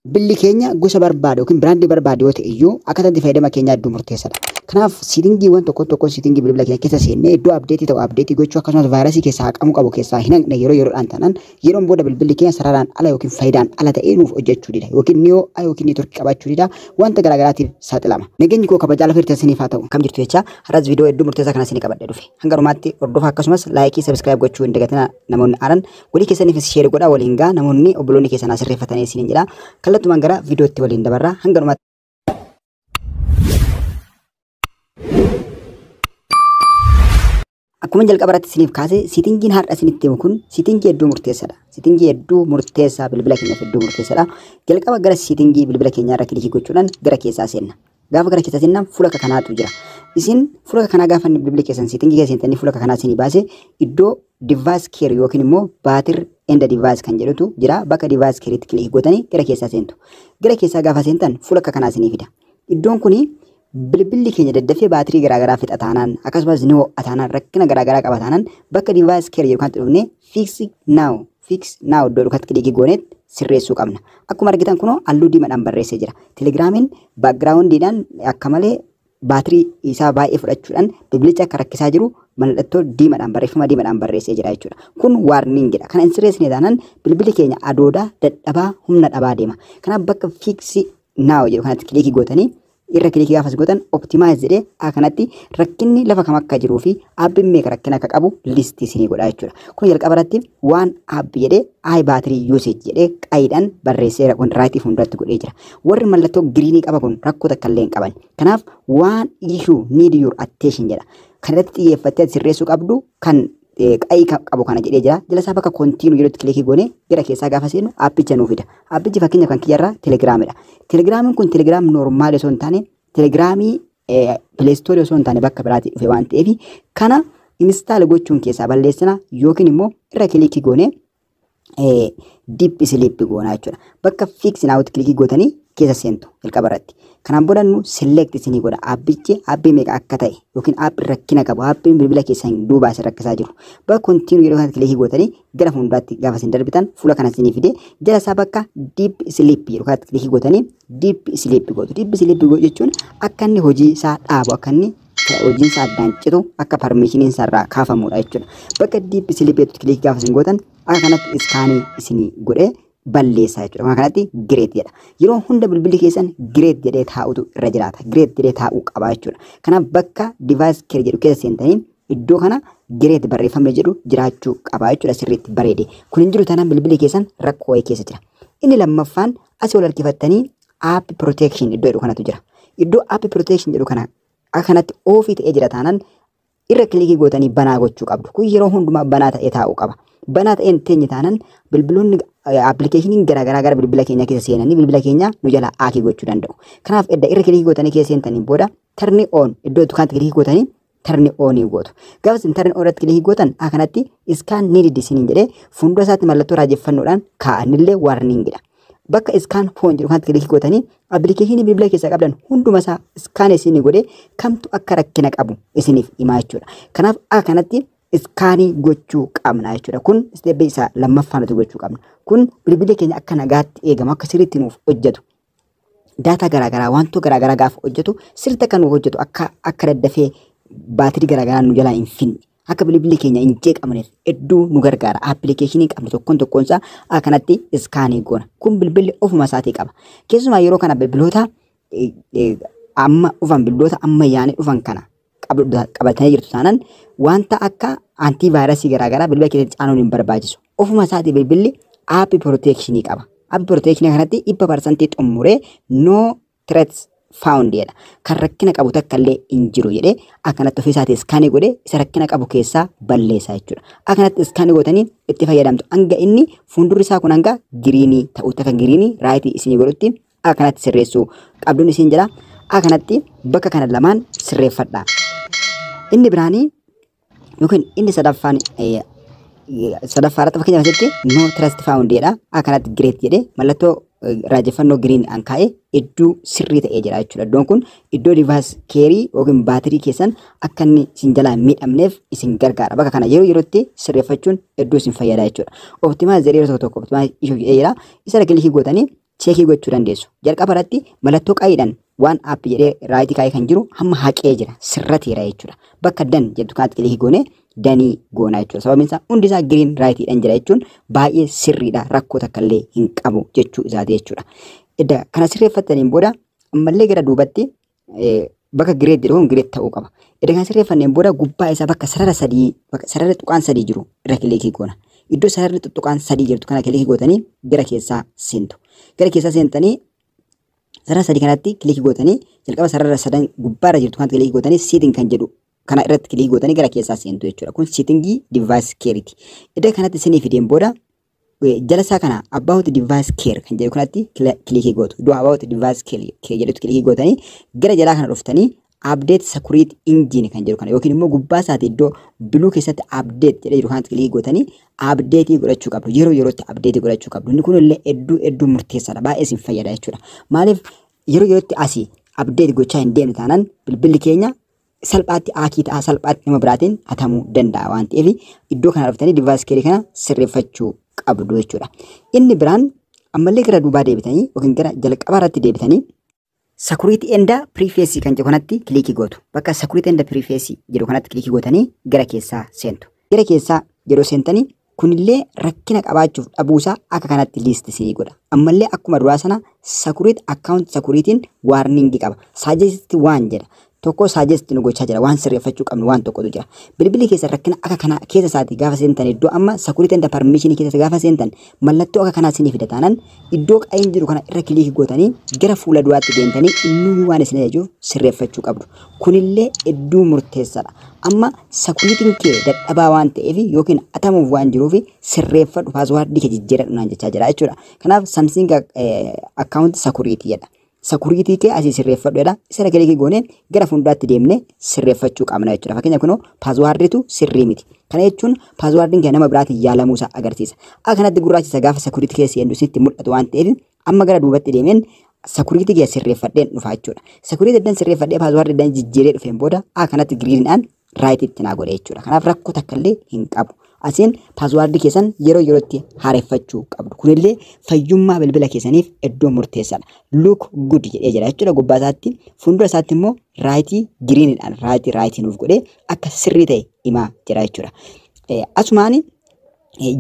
Bilbilli keenya gosa barbaade yookiin brandii barbaade yoo ta'e iyyuu akkaataa itti fayyadama keenyaa hedduu murteessaadha. Kanaaf settingiiwwan tokko tokko settingii bilbila keenya keessa seennee iddoo updateii ta'u updateii gochuu, akkasumas vaayirasii keessaa haqamuu qabu keessaa hin haqne yeroo yeroodhaan taanaan, yeroon booda bilbilli keenya sararaan ala yookiin faayidaan ala ta'ee nuuf hojjechuu dida, yookiin ni ho'a yookiin networkii qabaachuu dida, wanta garaagaraatiif saaxilama. Nageenyi koo kabajaa lafa hirtan isiniif haa ta'u. Kam jirtu jecha, har'as viidiyoo hedduu murteessaa kana isinii qabadhee dhufe. Hanga dhumaatti hordofaa, akkasumas likeii, subscribe gochuu hin dagatina. Namoonni aaran walii keessaniifis share godhaa, waliin gaa namoonni obboloonni keessan asirreeffatanii isiniin jedha. Kallattumaan gara viidiyootti waliin dabarraa hanga dhumaatti. Akkuma jalqaba irratti isiniif kaase, settingiin har'a isinitti himu kun settingii hedduu murteessaadha. Settingii hedduu murteessaa, bilbila keenyaaf hedduu murteessaadha. Jalqaba gara settingii bilbila keenyaa irra clickii gochuudhaan gara keessaa seenna. Gaafa gara keessaa seennan fuula akka kanaatu jira. Isin fuula akka kanaa gaafa bilbilli keessan settingii keessa seentanii fuula akka kanaa isinii baase, iddoo device care yookiin immoo battery and device kan jedhutu jira. Bakka device careetti clickii gootanii gara keessaa seentu. Gara keessaa gaafa seentan fuula akka kanaa isinii fida. Iddoon kuni bilbilli keenya daddafee baatirii garaagaraa fixa taanaan, akkasumas ni ho'a taanaan, rakkina garaagaraa qaba taanaan, bakka device care jedhu kanatti dhufnee fix now, fix now iddoo dhukatti clickii goonetti sirreessuu qabna. Akkuma argitan kunoo halluu diimaadhaan barreessee jira. Telegiraamiin backgroundiidhaan akka malee baatirii isaa baay'ee fudhachuudhaan bilbilicha akka rakkisaa jiru mallattoo diimaadhaan, barreeffama diimaadhaan barreessee jira jechuudha. Kun warningidha. Kana hin sirreessine taanaan bilbilli keenya adoodaa, dadhabaa, humna dhabaa deema. Kanaaf bakka fix now jedhu kanatti clickii gootanii, irra clickii gaafas gootan, optimize jedhee kanatti rakkinni lafa kam akka jiruu fi appiin meeqa rakkina akka qabu listii isinii godha jechuudha. Kun jalqaba irratti waan app jedhee high battery usage jedhee qayiidhaan barreessee kun rightii fuulduratti godhee jira. Warri mallattoo greenii qaba kun rakkoo takka illee hin qaban. Kanaaf "One issue need your attention" jedha. Kan irratti xiyyeeffattee sirreessuu qabdu kan qayii qabu kana jedhee jira. Jala isaa bakka continue jedhutti clickii goonee gara keessaa gaafa seennu appicha nuu fida. Appichi fakkeenya kan kiyyarraa telegiraamidha. Telegiraamiin kun telegiraam normal osoo hin taane, telegiraamii Play Storeii osoo hin taane bakka biraatii dhufe waan ta'eef, kana install gochuun keessaa balleessina yookiin immoo irra clickii goonee deep sleep goonaa jechuudha. Bakka fix nowtti clickii gootanii keessa seentu jalqaba irratti. Kanaan booda nu select isinii godha. Appichi appii meeqa akka ta'e yookiin appii rakkina qabu, appiin bilbila keessan duubaa isin rakkisaa jiru. Bakka continue yeroo kanatti clickii gootanii gara fuulduraatti gaafa isin darbitan, fuula kana isinii fide. Jala isaa bakka deep sleep yeroo kanatti clickii gootanii deep sleep gootu. Deep sleep jechuun akka inni hojii isaa dhaabu, akka inni hojiin isaa addaan citu, akka permissioniin isaa irraa kaafamudha jechuudha. Bakka deep sleep jettutti clickii gaafa isin gootan, akka kanatti scanii isinii godhee balleessaa jechuudha. Kana kanatti great jedha. Yeroo hunda bilbilli keessan great jedhee taa'utu irra jiraata. Great jedhee taa'uu qaba jechuudha. Kanaaf bakka device care jedhu keessa seentanii iddoo kana great barreeffamni jedhu jiraachuu qaba jechuudha, sirriitti bareede. Kun hin jiru taanaan bilbilli keessan rakkoo wayii keessa jira. Inni lammaffaan asii ol harkifattanii app protection iddoo jedhu kanatu jira. Iddoo app protection jedhu kana akka kanatti offii ta'ee jira taanaan irra clickii gootanii banaa gochuu qabdu. Kun yeroo hundumaa banaa ta'ee taa'uu qaba. Banaa ta'ee hin teenye taanaan bilbiloonni applicationiin garaagaraa gara bilbila keenya keessa seenanii bilbila keenya nu jalaa hackii gochuu danda'u. Kanaaf edda irra clickii gootanii keessa seentanii booda turn on iddoo kanatti clickii gootanii turn onii gootu. Gaafa isin turn on irratti clickii gootan, akka kanatti scan needed isiniin jedhee fuuldura isaatti mallattoo raajeffannoodhaan kaa'anillee warningidha. Bakka scan phone jedhu kanatti clickii gootanii applicationii bilbila keessaa qabdan hunduma isaa scan isinii godhee kamtu akka rakkina qabu isiniif himaa jechuudha. Kanaaf akka kanatti scanii gochuu qabna jechuudha. Kun stepii isaa lammaffaa nuti gochuu qabna. Kun bilbilli keenya akka nagaatti eegamu, akka sirriitti nuuf hojjetu. Data garaagaraa, wantoota garaagaraa gaafa hojjetu sirriitti akka nuuf hojjetu, akka daddafee baatirii garaagaraa nu jalaa hin finne, akka bilbilli keenya hin jeeqamneef hedduu nu gargaara. Applicationii qabnu tokkoon tokkoon isaa akka kanatti scanii goona. Kun bilbilli ofuma isaatii qaba. Keessumaa yeroo kana bilbiloota amma dhufan, bilbiloota ammayyaanii dhufan kana qabatanii jirtu taanaan, wanta akka antivirusii garaagaraa bilbila keessatti caanuun hin barbaachisu. Ofuma isaatii bilbilli app protectionii qaba. App protectionii kanatti 100% xumuree "no threats found" jedha. Kan rakkina qabu takka illee hin jiru jedhee akkanatti ofii isaatii scanii godhee isa rakkina qabu keessaa balleessa jechuudha. Akkanatti scanii gootanii itti fayyadamtu. Hanga inni fuuldurri isaa kun hanga greenii ta'utti, akka greenii rightii isinii godhutti akkanatti sirreessuu qabduun isin jedha. Akkanatti bakka kana lamaan sirreeffadha. Inni biraanii yookiin inni sadaffaan, sadaffaa irratti fakkeenyaaf asitti "no threat found" jedha. Akkanatti great jedhee mallattoo raajeffannoo green an kaa'ee iddoo sirrii ta'ee jira jechuudha. Iddoon kun iddoo device careii yookiin baatirii keessan akka inni isin jalaa hin miidhamneef isin gargaara. Bakka kana yeroo yerootti sirreeffachuun hedduu isin fayyada jechuudha. Optimize jedhee yeroo tokko tokko optimize issue jedhee jira. Isa clickii gootanii Check gochuu dandeessu. Jalqaba irratti mallattoo qayiidhaan waan app jedhee right kaa'ee kan jiru hamma haqee jira, sirrateera jechuudha. Bakka done jettu kanatti click goonee done goonaa jechuudha. Sababiin isaa hundi isaa green rightiidhaan jira jechuun baay'ee sirriidha, rakkoo takka illee hin qabu jechuu isaati jechuudha. Edda kana sirreeffattaniin booda ammallee gara duubatti bakka great jedhu kun great ta'uu qaba. Edda kana sirreeffanneen booda gubbaa isaa bakka sarara sadii, bakka sarara tuqaan sadii jiru irra click goona. Iddoo sararri tuttuqaan sadii jirtu kana click gootanii gara keessaa seentu. Gara keessaa seentanii sarara sadii kanatti click gootanii, jalqaba sarara sadan gubbaarra jirtu kanatti click gootanii, setting kan jedhu kana irratti click gootanii gara keessaa seentu jechuudha. Kun setting device careiti. Iddoo kanatti isinii fideen booda jala isaa kana about device care kan jedhu kanatti click gootu. Iddoo about device care jedhutti click gootanii gara jalaa kana dhuftanii update security engine kan jedhu kana yookiin immoo gubbaa isaati iddoo blue keessatti update jedhee jiru kanatti click gootanii update godhachuu qabdu. Yeroo yerootti update godhachuu qabdu. Inni kun illee hedduu hedduu murteessaadha. Baay'ee isin fayyada jechuudha. Maaliif yeroo yerootti asii update gochaa hin deemne taanaan bilbilli keenya salphaatti hack ta'a, salphaatti nama biraatiin hatamuu danda'a waan ta'eef iddoo kana dhuftanii device care kana sirreeffachuu qabdu jechuudha. Inni biraan ammallee gara duubaa deebitanii yookiin gara jalqabaa irratti deebitanii security and privacy kan jedhu kanatti click gootu. Bakka security and privacy jedhu kanatti click gootanii gara keessaa seentu. Gara keessaa yeroo seentanii kunillee rakkina qabaachuuf dhabuusaa akka kanatti list isinii godha. Ammallee akkuma duraa sana security account securityn warning qaba. Suggest waan jedha. Tokko suggest nu gochaa jira, waan sirreeffachuu qabnu waan tokkotu jira. Bilbilli keessa rakkina akka kanaa keessa isaati gaafa seentan, iddoo amma security and permission keessa gaafa seentan mallattoo akka kanaa isinii fida taanaan, iddoo qayin jiru kana irra click gootanii gara fuula duraatti deemtanii innuu waan isin ajajuuf sirreeffachuu qabdu. Kunillee hedduu murteessaadha. Amma securityn kee dadhabaa waan ta'eef yookiin hatamuuf waan jiruuf sirreeffadhu, password kee jijjiiradhu naan jechaa jira jechuudha. Kanaaf Samsung account security jedha. Security kee asii sirreeffadhu jedha. Isa click goonee gara fuulduraatti deemnee sirreeffachuu qabna jechuudha. Fakkeenyaaf kunoo passworditu sirrii miti. Kana jechuun passwordiin kee nama biraatiin yaalamuusaa agarsiisa. Akka kanatti gurraachisa gaafa security kee seennu sitti mul'atu waan ta'eef amma gara duubatti deemeen security kee sirreeffadheen dhufa jechuudha. Security eddan sirreeffadhee password eddan jijjiiree dhufeen booda akka kanatti greeniidhaan rightitti naa godhe jechuudha. Kanaaf rakkoo takka illee hin qabu. Asiin password keessan yeroo yerootti haareffachuu qabdu. Kunillee fayyummaa bilbila keessaniif iddoo murteessaadha. Look good jedhee jira jechuudha gubbaa isaatti. Fuuldura isaatti immoo right greeniidhaan right right nuuf godhee akka sirrii ta'e himaa jira jechuudha. Asumaani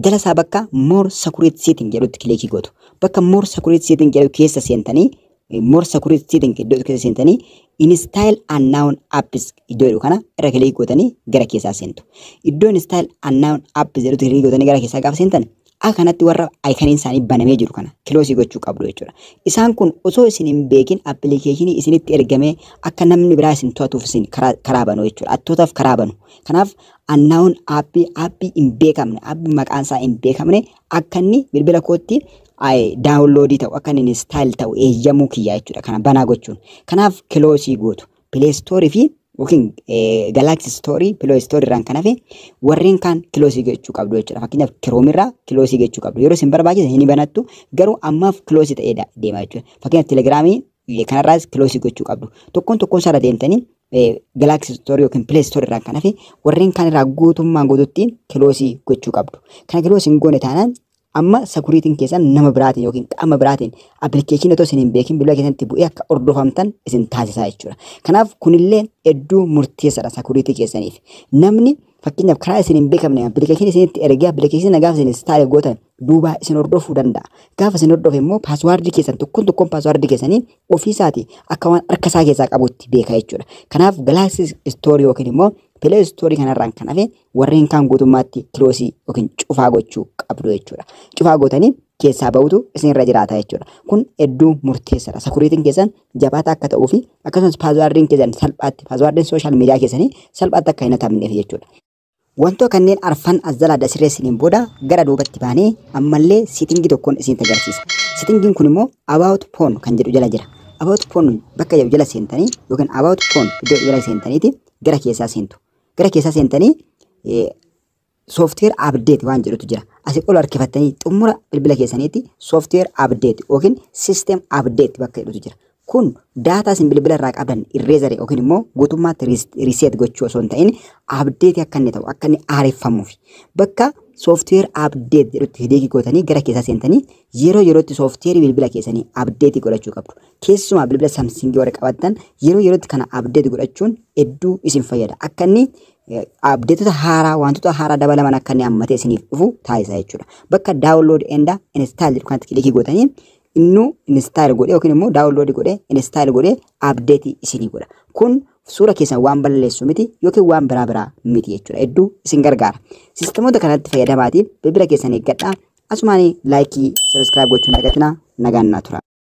jala isaa bakka more security setting jedhutti click gootu. Bakka more security setting jedhu keessa seentanii, more security setting iddoo keessa seentanii, install unknown apps iddoo jedhu kana irra click gootanii gara keessaa seentu. Iddoo install unknown apps jedhutti click gootanii gara keessaa gaafa seentan akka kanatti warra iconiin isaanii banamee jiru kana close gochuu qabdu jechuudha. Isaan kun osoo isin hin beekin application isinitti ergamee akka namni biraa isin to'atuuf isin karaa banu jechuudha. Attootaaf karaa banu. Kanaaf unknown app, app hin beekamne, app maqaan isaa hin beekamne akka inni bilbila kootti download ta'u, akka inni install ta'u eeyyamuu kiyyaa jechuudha. Kana banaa gochuun. Kanaaf close gootu. Play Store fi yookiin Galaxy Store, Play Store irraan kan hafe warreen kaan close gochuu qabdu jechuudha. Fakkeenyaaf Chrome irraa close gochuu qabdu. Yeroo isin barbaachise ni banattu, garuu ammaaf close ta'ee deema jechuudha. Fakkeenyaaf Telegramii kanarraas close gochuu qabdu. Tokkoon tokkoon isaarra deemtanii Galaxy Store yookiin Play Store irraan kan hafe warreen kaan irraa guutummaan guututti close gochuu qabdu. Kana close hin goone taanaan amma securityn keessan nama biraatiin yookiin qaama biraatiin application otoo isin hin beekin bilbila keessanitti bu'ee akka hordofamtan isin taasisaa jechuudha. Kanaaf kunillee hedduu murteessaadha security keessaniif. Namni fakkeenyaaf karaa isin hin beekamne application isinitti ergee application gaafa isin install gootan duubaa isin hordofuu danda'a. Gaafa isin hordofe immoo password keessan, tokkoon tokkoon password keessanii ofiisaati akka waan harka isaa keessaa qabutti beeka jechuudha. Kanaaf Galaxy Store yookiin immoo Play Store kanarraan kan hafe warreen kaan guutummaatti close yookiin cufaa gochuu qabdu jechuudha. Cufaa gootanii keessaa bahutu isinirra jiraata jechuudha. Kun hedduu murteessaadha. Securityn keessan jabaataa akka ta'uu fi akkasumas passwordiin keessan salphaatti, passwordiin social media keessanii salphaatti akka hin hatamneef jechuudha. Wantoota kanneen arfan as jalaa sirreessiniin booda gara duubatti baanee ammallee setting tokkoon isinitti agarsiisa. Settingiin kun immoo about phone kan jedhu jala jira. About phone bakka jedhu jala seentanii yookiin about phone iddoo jala seentaniiti gara keessaa seentu. Gara keessaa seentanii software update waan jedhutu jira. Asii ol harkifattanii xumura bilbila keessaniitti software update yookiin system update bakka jedhutu jira. Kun data isin bilbila irraa qabdan erase yookiin immoo guutummaatti reset gochuu osoo hin ta'in update akka inni ta'u, akka inni haareffamuuf bakka Software update jedhutti click gootanii gara keessaa seentanii yeroo yerootti software bilbila keessanii update godhachuu qabdu. Keessumaa bilbila Samsung warra qabattan yeroo yerootti kana update godhachuun hedduu isin fayyada. Akka inni updateota haaraa, wantoota haaraa dabalaman akka inni hammatee isiniif dhufu taasisa jechuudha. Bakka download and install jedhu kanatti click gootanii innuu install godhee yookiin immoo download godhee install godhee update isinii godha. Kun suura keessan waan balleessu miti yookiin waan biraa biraa miti jechuudha. Hedduu isin gargaara. Sistemoota kanatti fayyadamaatiif bilbila keessan eeggadhaa. Asumaan like, subscribe gochuun dagatinaa. Nagaan naa tura.